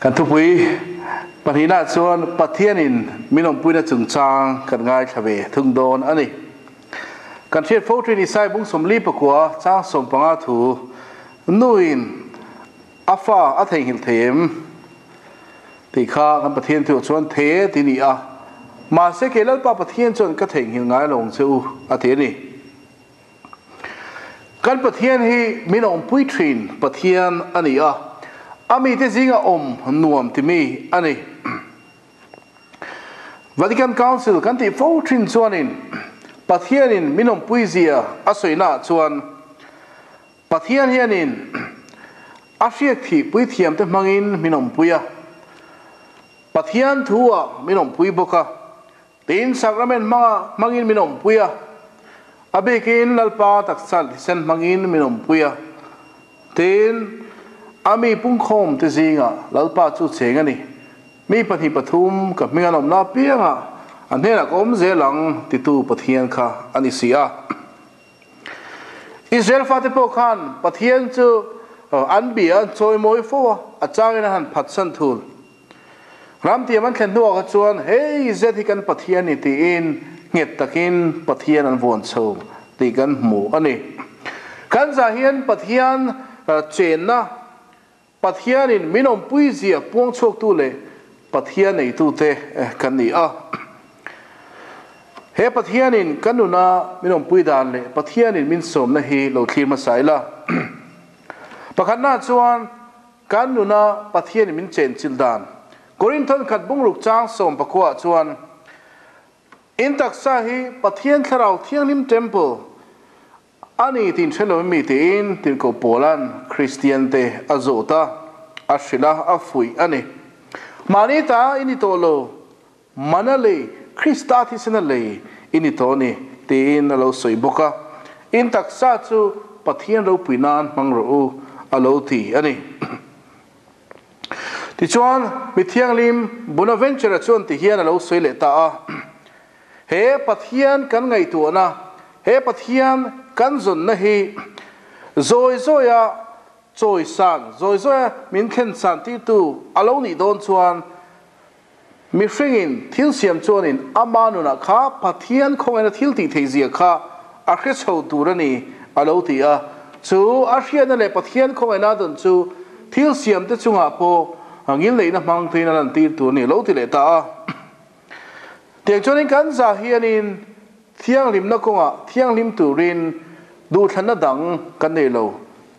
Kan thupui pahnihna chuan Pathianin min awmpuina chungchang kan ngaithla ve thung dawn a ni. Kan hriat fo thin Isai bung 49 chang 15 thu nuin a fa a theihnghilh thei em tih kha kan Pathian thu chuan thei e ti ni a. Mahse ke Lalpa Pathian chuan ka theihnghilh ngai lo ang che u a ti a ni. Kan Pathian hi min awmpui thin Pathian a ni a, a mite zinga awm nuam ti mi a ni. Vatican Council kan tih fo thin chuanin Pathianin min awmpui zia a sawina chuan Pathian hianin a hriat thih pui thiam te hmangin min awmpui a, Pathian thu ah min awmpui bawk a, Tin sacrament hmanga hmangin min awmpui a, a bikin Lalpa taksa thisen hmangin min awmpui a. Tin, a mi pungkhawm te zingah Lalpa chu cheng a ni. Mi pahnih pathum ka hming an awmna apiangah a hnenah ka awm zel ang titu Pathian kha a ni si a. Israel fate pawh khan Pathian chu an bia an chawimawi fo a, a changin a han phatsan thul. Ram tiam an thlen hnuah kha chuan hei zet hi kan Pathian ni tiin nghet takin Pathian an vuan chho tih kan hmu a ni. Kan zah hian Pathian chenna, Pathianin min awmpui zia puang chhuaktu leh Pathian neitute kan ni a. He Pathianin kan nuna min awmpui dan leh Pathianin min sawmna hi lo thlir hmasa ila. Pakhatna chuan Kan nuna Pathianin min chenchilh dan. Korinthon khat bungruk chang 19 chuan, In taksa hi Pathian Thlarau Thianghlim Temple a ni tih hre lo mi tiin Tirhkoh Paula'n Kristian te a zawt a, a hrilh a, a fuih a ni. Mahni ta i ni tawh lo, mana lei, Krista thisena lei i ni tawh a ni tiin a lo sawi bawk a. In taksa chu Pathian ropui nan hmang rawh u a lo ti a ni. Tichuan, mi thianghlim Bonaventure-a chuan ti hian a lo sawi leh ta a, He Pathian kan ngaihtuahna, he Pathian kan zawnna hi zawi zawia chawi san, zawi zawia min thlen san tirtu a lo nih dawn chuan Mihringin thil siam chuanin ama nunah kha Pathian khawngaihna thil tih theih zia kha a hre chho tur a ni, a lo ti a. Chu a hriatna leh Pathian khawngaihna dawn chu thil siamte chungah pawh ngilneihna hmang tuin a lantir tur a ni, a lo ti leh ta a. Tiang chuanin kan zah hianin thianghlimna kawngah thianghlim turin duhthlanna dang kan nei lo.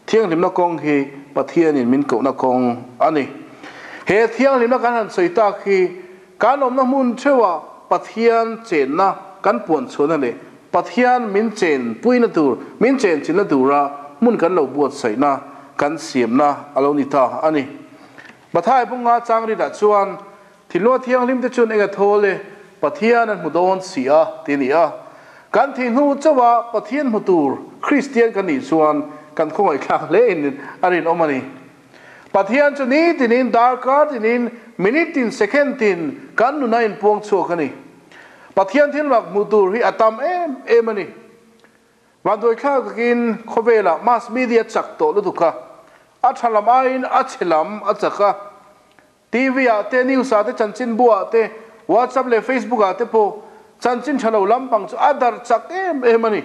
Thianghlimna kawng hi Pathianin min kohna kawng a ni. He thianghlimna kan han sawi tak hi kan awmna hmun theuhah Pathian chenna kan puan chhuahna leh Pathian min chen puina tur, min chen chinna tura hmun kan lo buatsaihna, kan siamna a lo ni ta a ni. Mathai bunga chang ritah chuan Thinlunga thianghlim te chuan eng a thawl e, Pathian an hmu dawn si a, ti a ni a. Kan thih hnu chauha Pathian hmu tur Kristian kan nih chuan kan khawngaihthlak hle in a rinawm a ni. Pathian chu nitinin, darkar tinin, minute tin, second tin kan nuna inpuang chhuak a ni. Pathian thil mak hmuh tur hi a tam em em a ni. Vanduaithlak takin khawvelah mass media chak tawh lutuk a, a tha lam aiin a chhe lam a chak a. TV ah te, news ah te, chanchinbu ah te, WhatsApp leh Facebook ah te pawh chanchin tha lo lampang chu a darh chak em em a ni.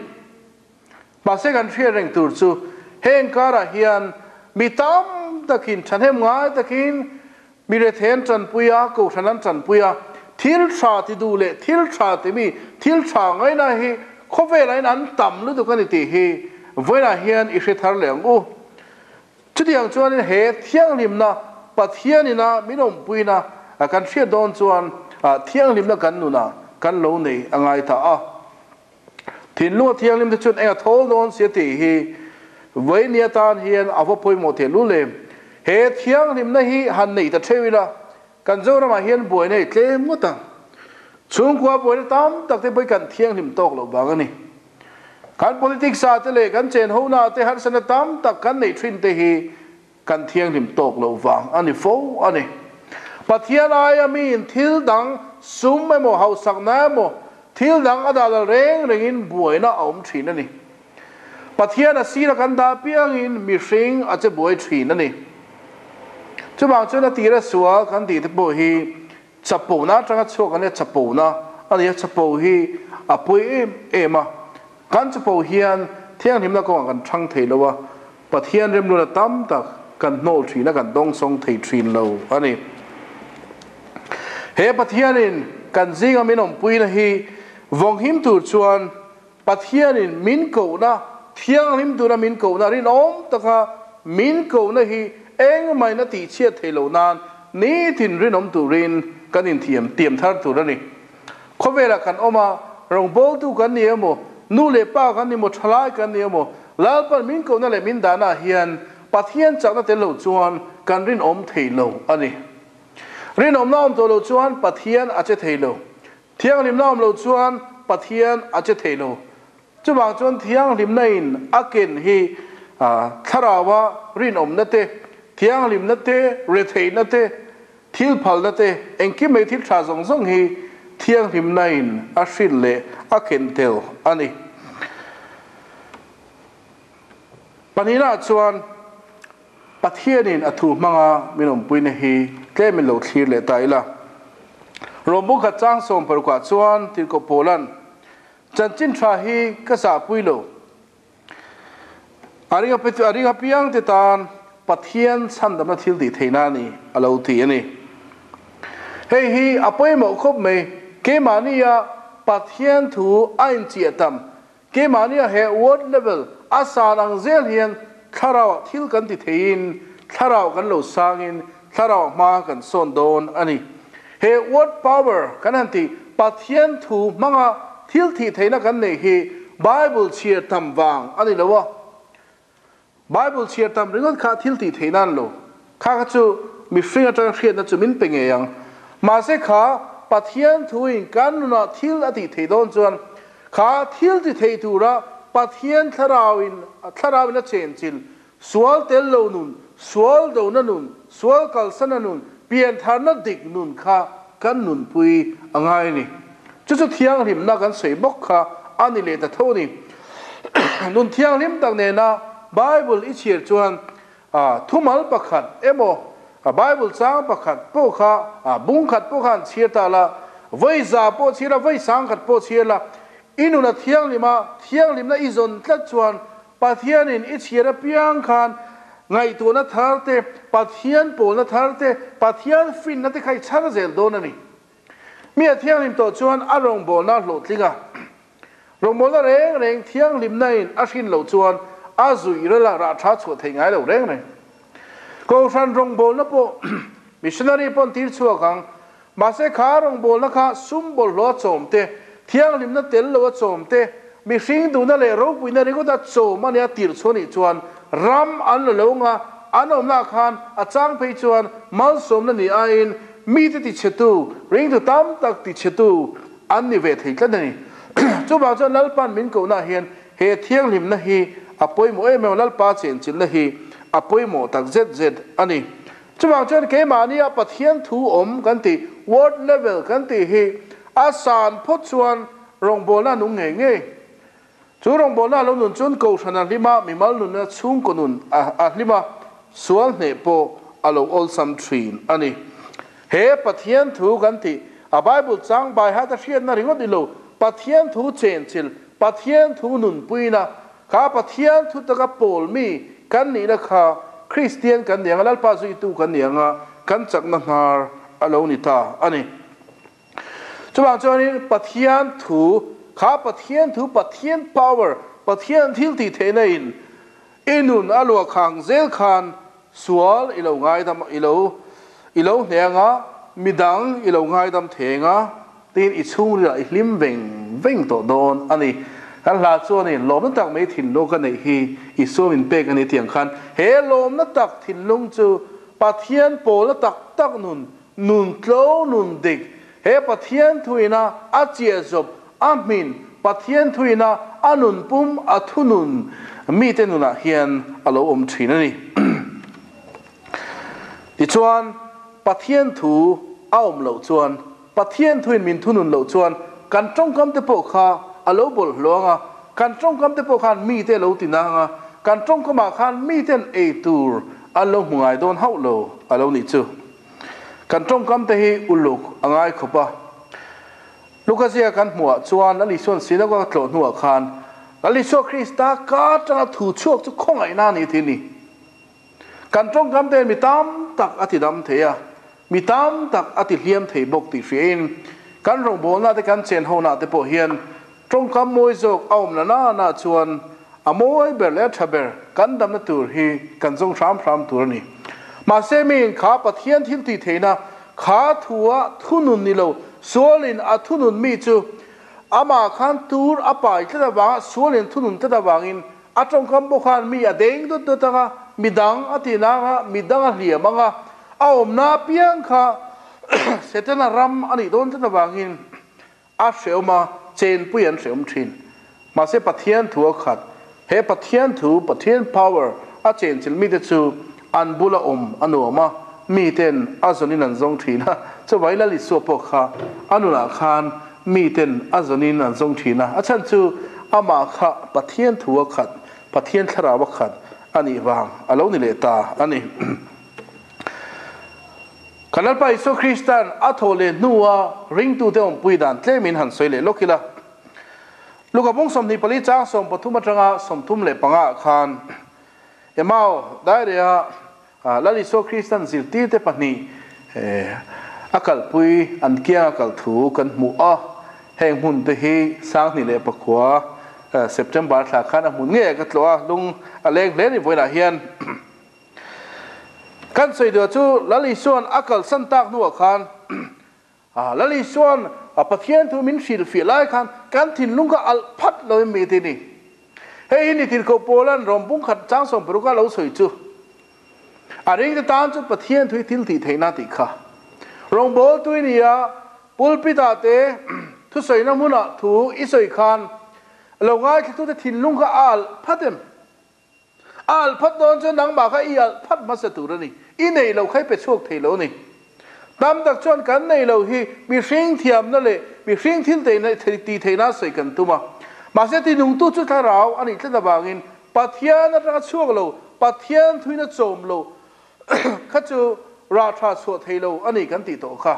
Mahse kan hriat reng tur chu heng karah hian mi tam takin thahnem ngai takin mi rethei an tanpui a, kohhran an tanpui a, thil tha ti duh leh thil tha ti mi thil tha ngaina hi khawvelah hian an tam lutuk a ni tih hi vawiinah hian i hre thar leh ang u. Chutiang chuanin he thianghlimna Pathianina min awmpuina kan hriat dawn chuan thianghlimna kan nunah kan lo nei a ngai ta a. Thinlunga thianghlim te chuan eng a thawl dawn si a tih hi vawiin atan hian a va pawimawh thei lul em. He thianghlimna hi han nei ta theuh ila kan Zoramah hian buaina i tlem ngawt ang. Chhungkua buaina tam tak te pawh hi kan thianghlim tawk loh vang a ni. Kan politics ah te leh kan chen ho na te harsatna tam tak kan neih thin te hi kan thianghlim tawk loh vang a ni fo a ni. Pathian aia miin thil dang sum emaw hausakna emaw thil dang a dah lal reng rengin buaina a awm thin a ni. Pathian a sira kan dah piangin mihring a che buai thin a ni. Chuvang chuan a tira sual kan tih te pawh hi chapona atanga chhuak an nia, chapona a ni a, chapo hi a pawi em em a. Kan chapo hian thianghlimna kawngah kan thang thei lo a, Pathian remluna tam tak kan hnawl thin a, kan dawngsawng thei thin lo a ni. He Pathianin kan zinga min awmpuina hi vawnghim tur chuan Pathianin min kohna, thianghlim tura min kohna, rinawm taka min kohna hi engmahin a tihchhiat thei lo nan nitin rinawm turin kan inthiam tiam thar tur a ni. Khawvelah kan awm a, rawngbawltu kan ni emaw, nu leh pa kan ni emaw, thalai kan ni emaw, Lalpan min kohna leh min dahnaah hian Pathian chakna tel lo chuan kan rinawm thei lo a ni. Rinawmna awm tawh lo chuan Pathian a che thei lo. Thianghlimna awm lo chuan Pathian a che thei lo. Chuvang chuan thianghlimna in a ken hi Thlaraua rinawmna te, thianghlimna te, retheihna te, thil phalna te, engkim mai thil tha zawng zawng hi thianghlimna in a hrilh leh a ken tel a ni. Pahnihna chuan Pathianin a thu hmanga min awmpuina hi tlemin lo thlir leh ta ila. Rom bu khat chang 16ah chuan Tirhkoh Paula'n, Chanchin tha hi ka zahpui lo. A ring a ring apiang te tan Pathian chhandamna thil tih theihna a ni, a lo ti a ni. Hei hi a pawimawh khawp mai, keimahnia Pathian thu a inchiah tam Keimahnia he word level a san ang zel hian thlarauah thil kan ti theiin thlarau kan lo sangin thlarau hma kan sawn dawn a ni. He word power kan han tih Pathian thu hmanga thil thih theihna kan neih hi Bible chhiar tam vang a ni lo a. Bible chhiar tam ringawt kha thil tih theih nan lo. Kha kha chu mihring atanga hriatna chu min pe ngei ang. Mahse kha Pathian thuin kan nunah thil a tih theih dawn chuan kha thil ti thei tura Pathian thlarauin thlarauin a chenchilh, sual tel lo nun, sual dona nun, sual kalsana nun, piantharna dik nun kha kan nunpui a ngai a ni. Chu chu thianghlimna kan sawi bawk kha a ni leh ta tho a ni. Nun thianghlim tak nena Bible i chhiar chuan thumal pakhat emaw Bible chang pakhat pawh kha bung khat pawh kha an chhiar ta la, vawi za pawh chhiar la, vawi sang khat pawh chhiar la, i nun a thianghlim a, thianghlimna i zawn tlat chuan Pathianin i chhiar apiang khan ngaihtuahna thar te, Pathian pawlna thar te, Pathian finna te kha i chhar zel dawn a ni. Mi a thianghlim tawh chuan a rawngbawlna a hlawhtling a. Rawngbawlna reng reng thianghlimna in a hrin loh chuan a zuih rel a, rah tha chhuah thei ngai lo reng reng. Kohhran rawngbawlna pawh missionary pawn tir chhuak ang, mahse kha rawngbawlna kha sum bawlhhlawh a chawm te, thianghlimna tel lo a chawm te, mihring duhna leh ropuina ringawt a chawm a nia tir chhuah nih chuan ram an la lo nga, an awmna khan a chang phei chuan malsawmna ni aiin Mite tichhetu, ringtu tam tak tichhetu an ni ve thei tlat a ni. Chuvang chuan Lalpa'n min kohnaah hian he thianghlimna hi a pawimawh em em a, Lalpa chenchilhna hi a pawimawh tak zet zet a ni. Chuvang chuan keimahnia Pathian thu awm kan tih, word level kan tih hi a san phawt chuan rawngbawlna a nung ngei ngei. Chu rawngbawlna a lo nun chuan Kohhran a hlim a, mimal nunna chhungkaw nun a hlim a, sual hneh pawh a lo awlsam thin a ni. He Pathian thu kan tih, a Bible chang bai hat a hriatna ringawt ni lo, Pathian thu chenchilh, Pathian thu nunpuina, kha Pathian thu taka pawl mi kan nihna kha Kristian kan ni ang a, Lalpa zuitu kan ni ang a, kan chakna hnar a lo ni ta a ni. Chuvang chuanin Pathian thu kha Pathian thu, Pathian power, Pathian thil tih theihna in i nun a luah khang zel khan sual i lo ngaidam i lo i lo hne anga midang i lo ngaidam theng a tin i chhungrilah i hlim veng veng tawh dawn a ni. Kan hla chuanin lawmna tak mai thinlung ka neih hi Isua min pek a ni tiang khan he lawmna tak thinlung chu Pathian pawlna tak tak nun Nun tlo nun dik, he Pathian thuina a chiah zawp a hmin, Pathian thuina a nun pum a thunun mite nunah hian a lo awm thin a ni. Tichuan, Pathian thu a awm loh chuan, Pathian thuin min thunun loh chuan kan tawngkam te pawh kha a lo bawlhhlawh ang a. Kan tawngkam te pawh khan mite lo ti nang a, kan tawngkamah khan miten ei tur an lo hmu ngai dawn hauh lo a lo nih chu. Kan tawngkam te hi uluk a ngai khawp a. Lukazia kan hmuhah chuan Lal Isua'n synagogue a tlawh hnuah khan Lal Isua Krista ka atanga thu chhuak chu khawngaihna a ni tih a ni. Kan tawngkam te mi tam tak a ti dam thei a, mi tam tak a ti hliam thei bawk tih hriain kan rawngbawlna te kan chen hona te pawh hian tawngkam mawi zawk a awm la na na chuan a mawi ber leh a tha ber kan damna tur hi kan zawng hram hram tur a ni. Mahse miin kha Pathian thil tih theihna kha thua thunun ni lo sualin a thunun mi chu amah khan tur a pai tlat avanga sualin thunun tlat avangin A tawngkam pawh khan mi a deng dawt dawt ang a, mi dang a ti nang a, mi dang a hliam ang a, a awmna apiang kha Setana ram a nih dawn tlat avangin a hreawm a, chenpui an hreawm thin. Mahse Pathian thu a khat. He Pathian thu, Pathian power a chenchilh mite chu an bula awm a nuam a, miten a zawnin an zawng thin a, chuvai Lal Isua pawh kha a nunah khan Miten a zawnin an zawng thin a, a chhan chu amah kha Pathian thu a khat, Pathian thlarau a khat a nih vang a lo ni leh ta a ni. Kan Lalpa Isua Kristan a thawh leh hnua ringtute awmpui dan tlemin han sawi leh lawk ila. Luka bung 24 chang 13 atanga 35 ah khan Emau dairea Lal Isua Kristan zirtirte pahnih a kalpui an kianga kal thu kan hmuh a, heng hmun te hi 2009 September thla khan a hmun ngei ka tlawh a, lung a leng hle ni vawiinah hian. Kan sawi duh chu Lal Isua'n a kalsan tak hnuah khan Lal Isua'n Pathian thu min hrilhfiah lai khan kan thinlung kha alh phat lo em mi ti ni. Hei hi nitirhkoh Paula'n Rom bungkhat chang 16 a lo sawi chu. A ringte tan chu Pathian thu hi thil tih theihna tih kha. Rawngbâwl tui nia pulpit ah te thusawina hmunah thu i sawi khan lo ngaithlatute thinlung kha a alh phat em? A alh phat dawn chuan nangmah kha i alh phat hmasa tur a ni. I nei lo kha i pe chhuak thei lo a ni. Tam tak chuan kan nei lo hi mihring thiamna leh mihring thil tih theihna sawi kan tum a. Mahse tinungtu chu thlarau a nih tlat avangin Pathian atanga chhuak lo, Pathian thuina chawm lo kha chu rah tha chhuah thei lo a ni kan tih tawh kha.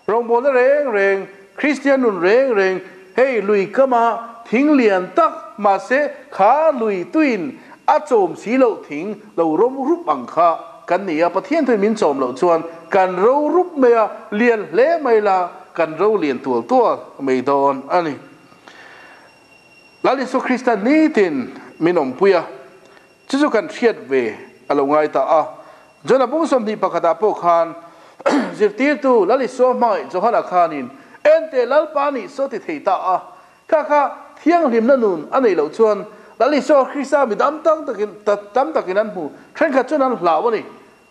Rawngbawlna reng reng, Kristian nun reng reng, hei lui kama thing lian tak mahse kha lui tuin a chawm si loh thing lo ro rup ang kha kan ni a, Pathian thuin min chawm loh chuan kan ro rup mai a, lian hle mai la kan ro lian tual tual mai dawn a ni. Lal Isua Krista nitin min awmpui a, chu chu kan hriat ve a lo ngai ta a. John-a bung 21 ah pawh khan zirtirtu Lal Isua hmangaih Johana khanin Enteh Lalpa nih saw ti thei ta a, kha kha thianghlimna nun a neih loh chuan Lal Isua Krista mi dam tam takin tam takin an hmu, thenkhat chuan an hlau a ni.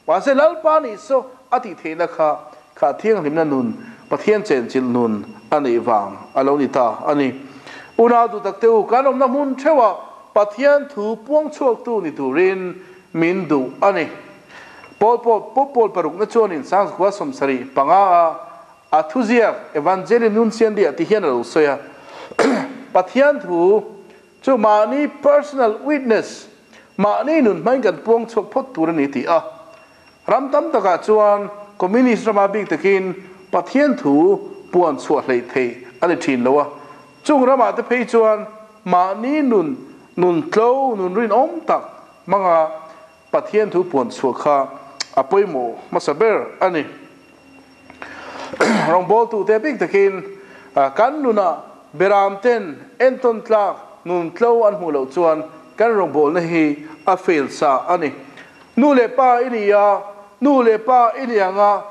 Mahse Lalpa nih saw a tih theihna kha kha thianghlimna nun, Pathian chenchilh nun a neih vang a lo ni ta a ni. Unau duh tak te u, kan awmna hmun theuhah Pathian thu puang chhuaktu ni turin min duh a ni. Paul pawh Pope Paul parukna chuanin Sangzakua 75 a a thuziak Evangelii Nunciandi ti hian a lo sawi a, Pathian thu Chu mahni personal witness, mahni nun hmain kan puang chhuak phawt tur a ni tih a. Ram tam takah chuan Communist rama bik takin Pathian thu puan chhuah hleih theih a ni thin lo a. Chung ramah te phei chuan mahni nun, nun tlo, nun rinawm tak hmanga Pathian thu puan chhuah kha a pawimawh hmasa ber a ni. Rawngbawltute bik takin kan nunah beram ten entawn tlak nun tlo an hmuh loh chuan kan rawngbawlna hi a fail sa a ni. Nu leh pa i ni a, nu leh pa i ni ang a,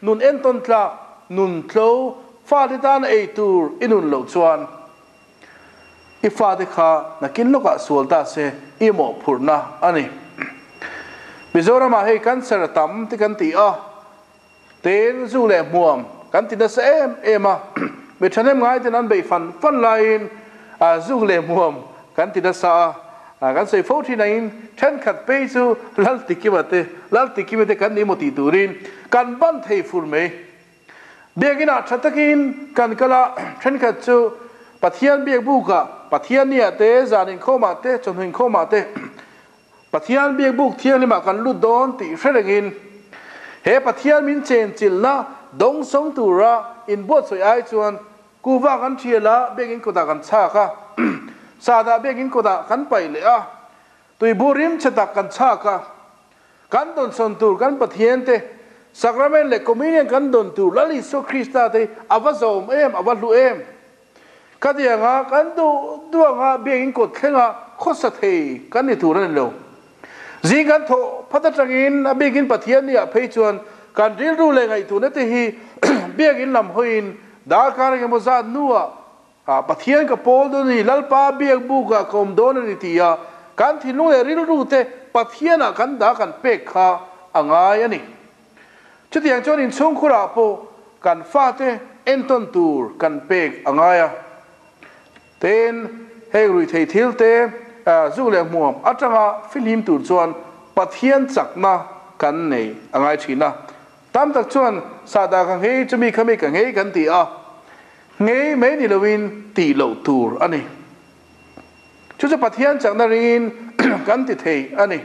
nun entawn tlak nun tlo fate tan ei tur i nun loh chuan I fate kha nakin lawkah sual ta se i mawhphurhna a ni. Mizoramah hei cancer a tam te kan ti a, tin zu leh hmuam kan ti nasa em em a, mi thahnem ngai ten an beih fan fan laiin zu leh hmuam kan ti nasa a, kan sawi fo thin angin thenkhat phei chu Lal Tikima te, Lal Tikima te kan ni maw tih turin kan ban thei fur mai. Biakinah tha takin kan kal a, thenkhat chu Pathian biak bukah, Pathian niah te, zan inkhawmah te, chawhnu inkhawmah te, Pathian biak buk thianghlimah kan lut dawn tih hre rengin, he Pathian min chenchilhna dawngsawng tura inbuatsawi ai chuan kuhva kan thial a, biakinn kawtah kan chhak a, sahdah biakinn kawtah kan paih leh a, tuibur rimchhe tak kan chhak a, kan dawnsawn tur kan Pathian te, Sacrament leh Communion kan dawn tur Lal Isua Krista te hi a va zawm em, a va hlu em. Khatianga kan duh duh anga biakinn kawt thlenga khawsa thei kan ni tur a ni lo. Zing kan thawh phat atangin a biakinn Pathian ni ah phei chuan kan rilru leh ngaihtuhna te hi biakinn lam hawiin darkar engemaw zat hnuah Pathian ka pawl dawn a ni, Lalpa biak bukah ka awm dawn a ni tia kan thinlung leh rilru te Pathianah kan dah kan pek kha a ngai a ni. Chutiang chuan inchhungkhurah pawh kan fate entawn tur kan pek a ngai a. Tin, heng ruihthei thil te zu leh hmuam atanga fihlim tur chuan Pathian chakna kan nei a ngai thin a. Tam tak chuan sahdah ka nghei, chumi khami ka nghei kan ti a, nghei mai ni loin tih loh tur a ni. Chu chu Pathian chakna ringin kan ti thei a ni.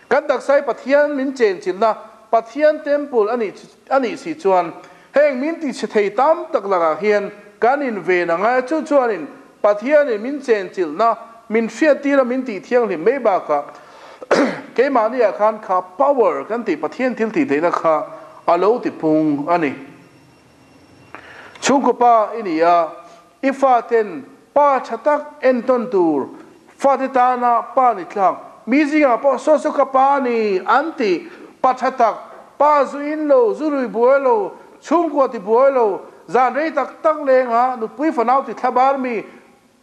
Kan taksa hi Pathian min chenchilhna, Pathian temple a nih a nih si chuan heng min tichhe thei tam tak lakah hian kan inven a ngai a, chu chuanin Pathianin min chenchilhna, min hriattir a min tih thianghlim mai bakah keimahniah khan kha power kan tih Pathian thil tih theihna kha a lo ti pung a ni. Chhungkaw pa i ni a, i faten pa tha tak entawn tur, fate tana pa ni tlak, mi zingah pawh saw saw ka pa ni an tih, pa tha tak, pa zu in lo, zu rui buai lo, chhungkua ti buai lo, zan rei tak tak lenga nupui fanau ti thla bar mi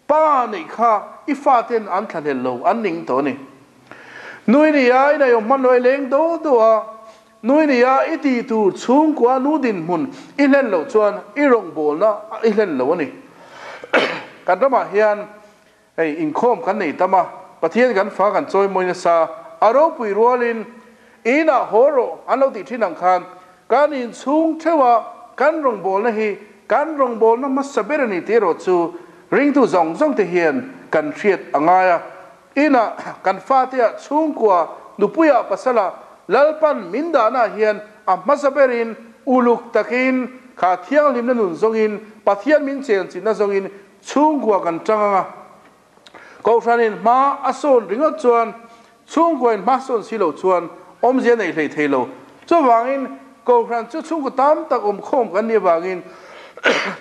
pa neih kha i faten an thlahlel lo, an ning tawh a ni. Nui nia in aiawm hman lo i leng do do a, nui nia i tih tur chhungkua nu dinhmun i hlen loh chuan i rawngbawlna i hlen lo a ni. Kan ramah hian hei inkhawm kan nei tam a, Pathian kan fa kan chawi mawi nasa, a ropui rualin inah haw rawh an lo tih thin ang khan kan inchhung theuha kan rawngbawlna hi kan rawngbawlna hmasa ber a ni tih erawh chu ringtu zawng zawng te hian kan hriat a ngai a. Inah kan fateah chhungkua nupuiah pasala Lalpan min dahnaah hian a hmasa berin uluk takin kha thianghlimna nun zawngin Pathian min chenchilhna zawngin chhungkua kan tang ang a. Kohhranin hma a sawn ringawt chuan chhungkuain hma sawn si lo chuan awmzia neih hlei thei lo. Chuvangin Kohhran chu chhungkaw tam tak awmkhawm kan nih avangin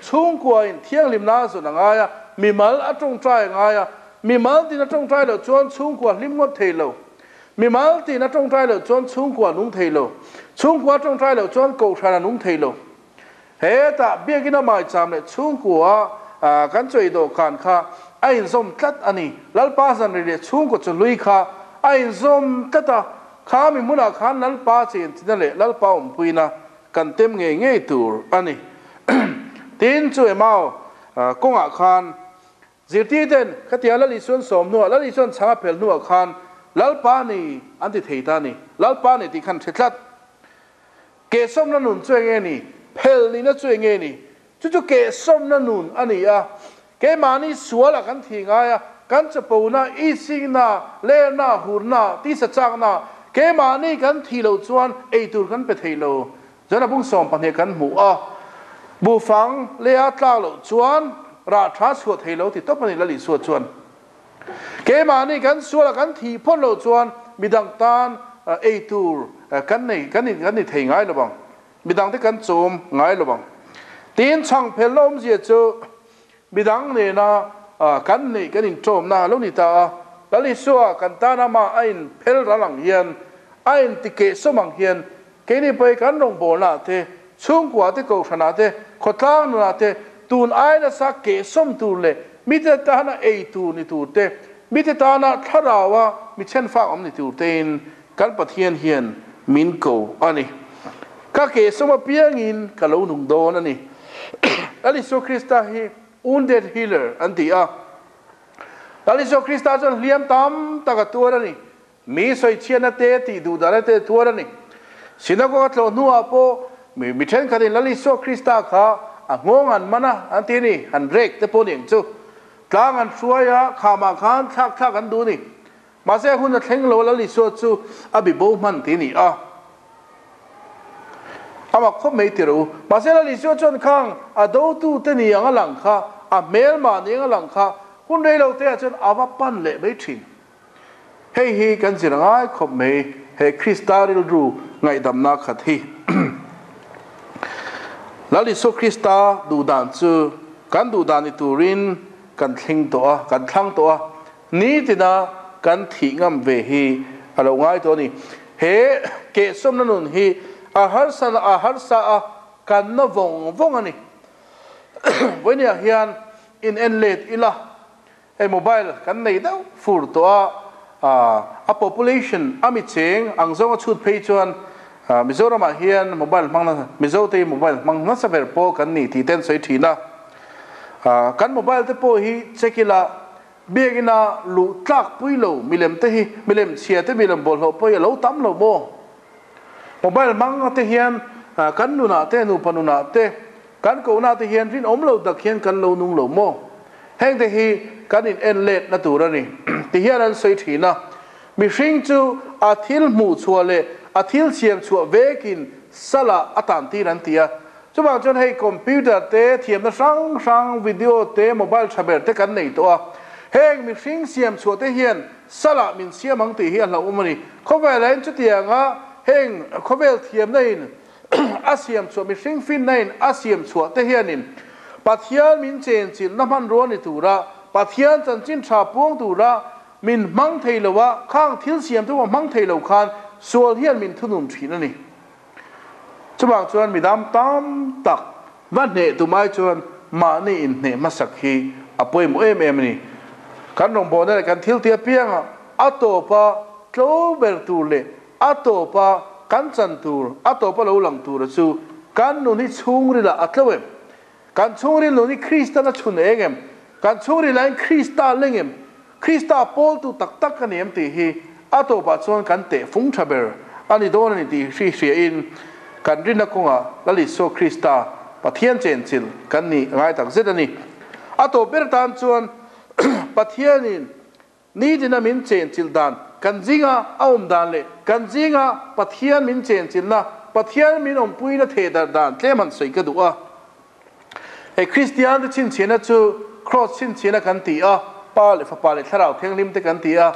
chhungkuain thianghlimna a zawn a ngai a, mimal a tawngtai a ngai a, Mimal tin a tawngtai loh chuan chhungkua hlim ngawt thei lo. Mimal tin a tawngtai loh chuan chhungkua nung thei lo. Chhungkua tawngtai loh chuan kohhran a nung thei lo. Hetah biakinn a maicham leh chhungkua kan chawi dawhkan kha a inzawm tlat a ni. Lalpa zanri leh chhungkaw chawhlui kha a inzawm tlat a, kha mi hmunah khan Lalpa chenchina leh Lalpa awmpuina kan tem ngei ngei tur a ni. Tin, chu Emau kawngah khan Zirtirten khatia Lal Isuan sawm hnuah, Lal Isuan chhang a phel hnuah khan Lalpa ni an ti thei ta a ni. Lalpa ni tih khan hre tlat. Kehsawmna nun chu enge ni? Phel nihna chu enge ni? Chu chu kehsawmna nun a ni a. Keimahni sualah kan thi ngai a, kan chapona, isingna, lerna, hurna, tisa chakna, keimahni kan thih loh chuan eitur kan pe thei lo. Zan a bung 12 kan hmuh a, buhfang lea tlak loh chuan rah tha chhuah thei lo ti tawp a ni Lal Isua chuan. Keimahni kan suala kan thih phawt loh chuan midang tan ei tur kan nei kan kan ni thei ngai lo vang, midangte kan chawm ngai lo vang. Tin, chhangphelna awmzia chu midang nena kan neih kan inṭawmna a lo ni ta a, Lal Isua kan tan amah a inphel ral ang hian, a intikehsawm ang hian Keini pawh hi kan rawngbawlnaah te, chhungkuaah te, kohhranah te, khawtlang nunah te, tun ai nasa kehsawm tur leh mite tana ei tur ni tur te, mite tana thlaraua mi chhenfak awm ni tur tein kan Pathian hian min ko a ni. Ka kehsawm apiangin ka lo nung dawn a ni. Lal Isua Krista hi Wounded Healer an ti a. Lal Isua Krista chuan hliam tam tak a tuar a ni. Mi sawichhiatna te tih duh dahna te tuar a ni. Synagogue a tlawh hnuah pawh mi mi thenkhatin Lal Isua Krista kha a nghawng an man a an ti a ni, an rek te pawh ni ang chu. Tlang an hruai a, khamah khan thlak thlak an duh a ni. Mahse a hun a thleng lo a, Lal Isua chu a bibo hman ti a ni a. A mak khawp mai ti rawh u. Mahse Lal Isua chuan khang a dotute ni ang a lang kha, a hmelmah ni ang a lang kha, hun rei lo te ah chuan a va pan leh mai thin. Hei hi kan zir ngai khawp mai, he Krista rilru ngaihdamna khat hi. Lal Isua Krista duhdan chu kan duhdan ni turin kan thleng tawh a, kan thlang tawh a, nitina kan thih ngam ve hi a lo ngai tawh a ni. He kehsawmna nun hi a harsa a harsa a, kan na vawng vawng a ni. Vawinia hian in en let ila. Hei mobile kan nei deuh fur tawh a, a population a mi cheng ang zawnga chhut phei chuan Mizoramah hian mobile hmang nasa, Mizo te hi mobile hmang nasa ber pawl kan ni tih te an sawi thin a. Kan mobile te pawh hi check ila biakina luh tlak pui lo milem te hi, milem chhia te milem bawlhhlawh pawh hi a lo tam lo maw? Mobile hmang te hian kan nunah te, nupa nunah te, Kan kohna te hian rinawm lo tak hian kan lo nung lo maw? Heng te hi kan in en let na tur a ni ti hian an sawi thin a. Mihring chu a thil hmuh chhuah leh a thil siam chhuah vekin salah a tan tir an ti a. Chuvang chuan hei computer te, thiamna hrang hrang, video te, mobile tha ber te kan nei tawh a. Heng mihring siam chhuah te hian salah min siam ang tih hi a hlauhawm a ni. Khawvelah hian chutianga heng khawvel thiamna in A siam chhuah mihring finna in a siam chhuah te hianin Pathian min chenchilhna hmanrua ni tura Pathian chanchin tha puang tura min hmang thei lo a, khang thil siam te pawh hmang thei lo khan sual hian min thunun thin a ni. Chuvang chuan midam tam tak va hneh tum ai chuan mahni inhneh hmasak hi a pawimawh em em a ni. Kan rawngbawlna leh kan thil tih apianga a tawpa tlo ber tur leh A tawpa kan chan tur, a tawpa lo lang tura chu kan nun hi chhungrilah a tlo em? Kan chhungril nun hi Kristan a chhun eng em? Kan chhungrilah hian Krista leng em? Krista pawltu tak tak ka ni em tih hi a tawpah chuan kan teh fung tha ber a ni dawn a ni tih hri hriain kan rinna kawngah Lal Isua Krista Pathian chenchilh kan nih ngai tak zet a ni. A tawp ber tan chuan Pathianin Nitin a min chenchilh dan, kan zinga a awm dan leh kan zinga Pathian min chenchilhna, Pathian min awmpuina thehdarh dan tlem han sawi ka duh a. Hei Kristian te chhinchhiahna chu Kraws chhinchhiahna kan ti a, Pa leh Fapa leh Thlarau Thianghlim te kan ti a,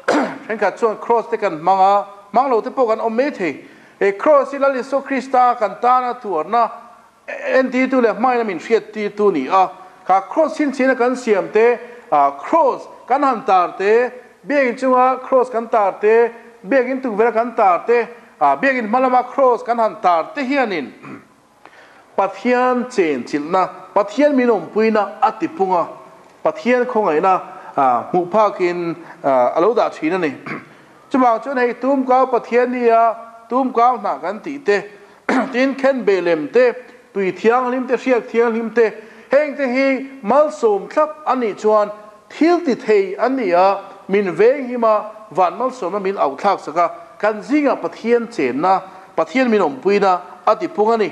thenkhat chuan Kraws te kan hmang a, hmang lo te pawh kan awm mai thei. Hei Kraws hi Lal Isua Krista kan tana tuarna Entirtu leh hmaina min hriattirtu ni a, kha kraws chhinchhiahna kan siam te, kraws kan han tar te, biakinn chunga kraws kan tar te, biakinn tukverha kan tar te, biakinn hma lama kraws kan han tar te hianin Pathian chenchilhna, Pathian min awmpuina a ti pung a, Pathian khawngaihna hmuh phakin a lo dah thin a ni. Chuvang chuan hei tumkau Pathian nia tumkau hnah kan tih te, tin khenbeh lem te, tui thianghlim te, hriak thianghlim te, heng te hi malsawm thlap a nih chuan thil ti thei an ni a, min veng him a, van malsawmna min auh thlak sak a, kan zingah Pathian chenna, Pathian min awmpuina a ti pung a ni.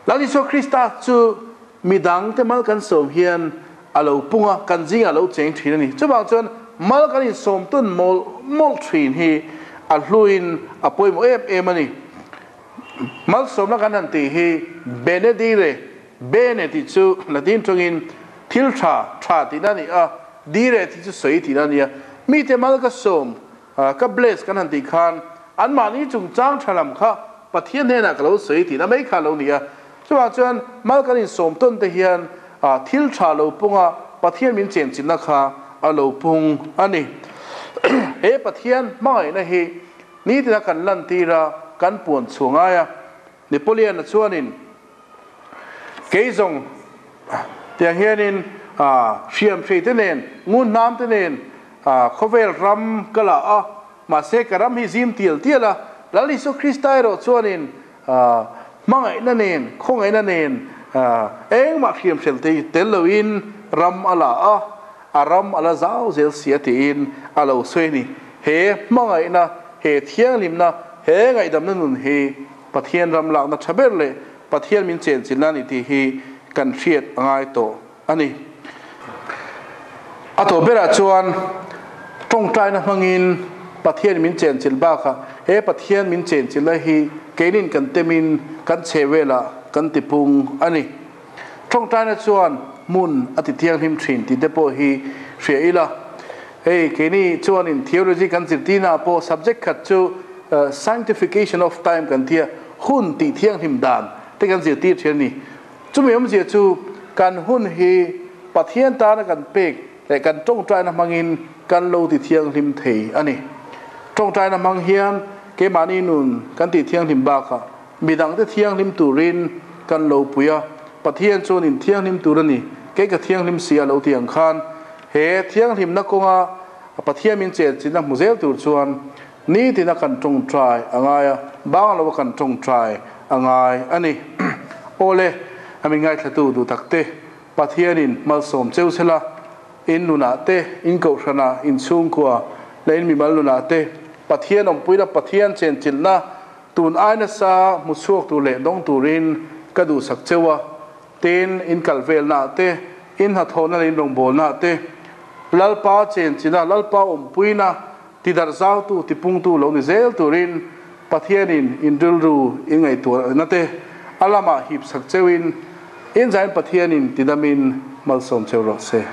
Lal Isua Krista chu midang te mal kan sawm hian a lo pung a, kan zingah a lo cheng thin a ni. Chuvang chuan mal kan insawm tun mawlh mawlh thin hi a hluin a pawimawh em em a ni. Malsawmna kan han tih hi benedire, bene tih chu Latin tawngin thil tha, tha tihna a ni a, dire tih chu sawi tihna a ni a. Mite mal ka sawm Ka bless kan han tih khan anmahni chungchang tha lam kha Pathian hnenah ka lo sawi tihna mai kha a lo ni a. Chuvang chuan mal kan insawm tawn te hian thil tha lo punga Pathian min chenchilhna kha a lo pung a ni. He Pathian hmangaihna hi nitina kan lantir a, kan puan chhuah ngai a. Napoleon-a chuanin kei zawng tiang hianin hriam hrei te nen, ngun hnam te nen khawvel ram ka la a, mahse ka ram hi zim tial tial a, Lal Isua Krista erawh chuanin hmangaihna nen, khawngaihna nen engmah hriam hrel te tel loin ram a la a, a ram a la zau zel si a tiin a lo sawi a ni. He hmangaihna, he thianghlimna, he ngaihdamna nun hi Pathian ram lakna tha ber leh Pathian min chenchilhna a ni tih hi kan hriat a ngai tawh a ni. A tawp berah chuan tawngtaina hmangin Pathian min chenchilh bakah he Pathian min chenchilhna hi keinin kan temin kan chhe velah kan tipung a ni. Tawngtaina chuan hmun a ti thianghlim thin tih te pawh hi hria ila. Hei keini chuanin theology kan zirtirnaah pawh subject khat chu sanctification of time kan tia hun tih thianghlim dan te kan zirtir thin a ni. Chumi awmzia chu kan hun hi Pathian tana kan pek leh kan tawngtaina hmangin kan lo ti thianghlim thei a ni. Tawngtaina hmang hian keimahni nun kan tih thianghlim bakah Midangte thianghlim turin kan lo pui a, Pathian chuan in thianghlim tur a ni, kei ka thianghlim si a lo ti ang khan, he thianghlimna kawnga Pathian min chenchilhna hmu zel tur chuan nitina kan tawngtai a ngai a, bang lova kan tawngtai a ngai a ni. Awle, a min ngaithlatu duh takte, Pathianin malsawm cheu sela, in nunah te, in kohhranah, in chhungkua leh in mimal nunah te Pathian awmpuina, Pathian chenchilhna Tun ai nasa hmu chhuak tur leh dawng turin ka duhsak cheu a, tin, in kal velnaah te, in hnathawhna leh in rawngbawlnaah te, Lalpa chenchina, Lalpa awmpuina, tidarh zautu, tipungtu lo ni zel turin Pathianin in rilru in ngaihtuahna te a lamah hipsak cheuin, in zain Pathianin tidamin malsawm cheu rawh se.